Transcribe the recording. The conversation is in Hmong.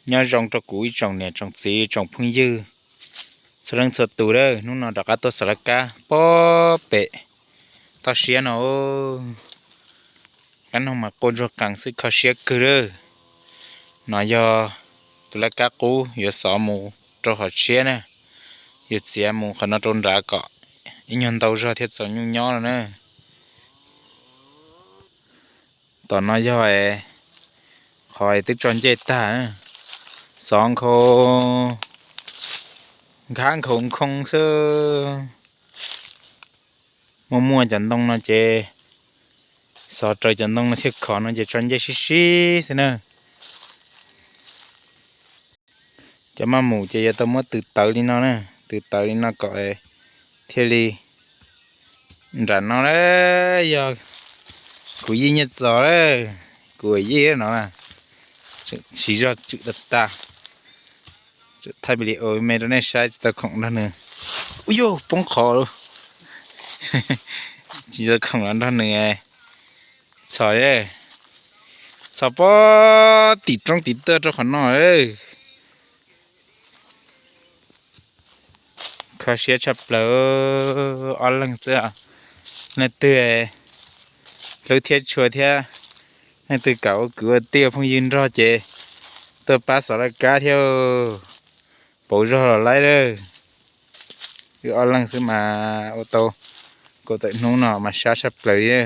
Nyob zoo rau kuv ib tsoom niam tsoom txiv tsoom phooj ywg txhua leej txhua tus lawm, hnub no rov qab tuaj xov laj kab pob pem toj siab no. Kab noog mas quaj ntsuag qees xwb, kho siab kawg lawm. No yog tus laj kab qub yuav xov mus rau hov tshiab na, yuav txiav mus qhov no rau nrad kom ib nyuag ntau zog thiaj txaus nyuj nyob no na. Tom no yog qhov twb tso ncej tag, xov nkhaus, nkhav nkhaus nkoo xwb. Muaj muaj cov ntoo no ces xov raws cov ntoo no thiaj khov no ces tso ncej sib sib xwb na. Cov maj mus ces yuav tau muab tws tawv li no na, tws tawv li no kom thiaj li nram no na. Yog kuv yij Nyiaj Txos lawm, kuv yij no siv zog tswm tag tag, thaij video me rau nej saib, tsis tau khoom nrog nws. Ub yuj, poob qhov lawm. Tsis tau khoom los nrog nws txhos, txhos pob tim roob tim tuaj rau qhov no. Kho siab tshaj plaws, ob leeg xwb. Leej twg hlub thiab tshua thiab, leej twg kam ua kwv ua tij ua phooj ywg nrog ces tuaj pab xov laj kab thiab, pauv zog los laib lawm. Wb ob leeg xwb mas ua tau kaum tawm hnub no mas sab tshaj plaws li.